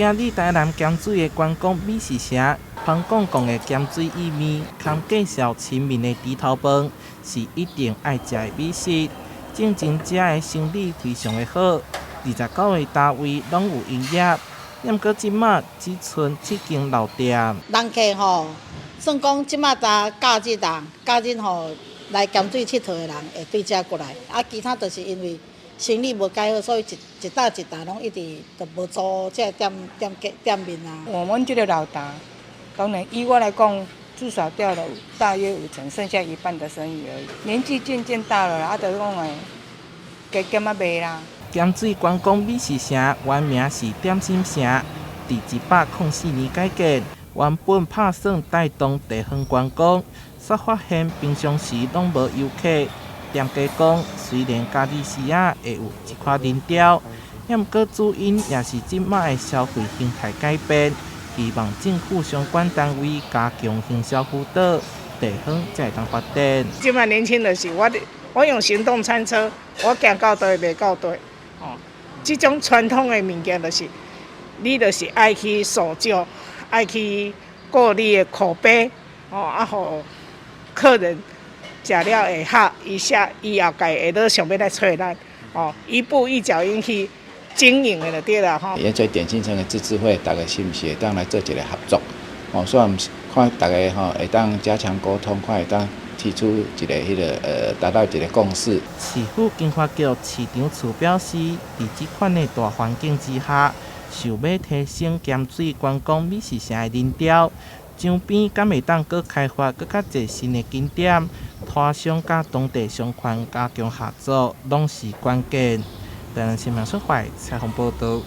今日台南鹹水的觀光美食城，芳公公的鹹水意麵，兼介紹親民的豬頭飯，是一定愛食的美食。進前遮的生理非常的好，29個單位攏有營業，毋過這馬只賰七間老店。人客吼，算講這馬焦假日啦，假日吼來鹹水𨑨迌的人會對遮過來，啊，其他就是因為生理無改好，所以一一搭一搭攏一直都無租這个店店店面啊。我們這個老大，當然以我來講，至少掉了大約五成，剩下一半的生意而已。年紀漸漸大了，啊，就講會加減仔賣啦。鹹水觀光美食城原名是點心城，佇104年改建，原本拍算帶動地方觀光，煞發現平常時攏無遊客。店家講，雖然假日時仔會有一寡人潮，毋過主因也是這馬的消費形態改變。希望政府相關單位加強行銷輔導，地方才會當發展。這馬年輕人是我，我用行動餐車，我行到佗賣到佗。哦，這種傳統的物件就是，你就是愛去塑造，愛去顧你的口碑，哦，啊，予客人食了會合，伊下伊後蓋會閣想欲來揣咱，哦，一步一腳印去經營的就對啦吼。鹽水點心城的自治會，大家是毋是會當來做一個合作？哦，所以看大家吼會當加強溝通，看會當提出一個彼個達到一個共識。市府經發局市長處表示，佇這款的大環境之下，想欲提升鹹水觀光美食城的人潮，周邊敢會當閣開發閣較濟新的景點，攤商佮當地商圈加強合作，攏是關鍵。台南新聞出發採訪報導。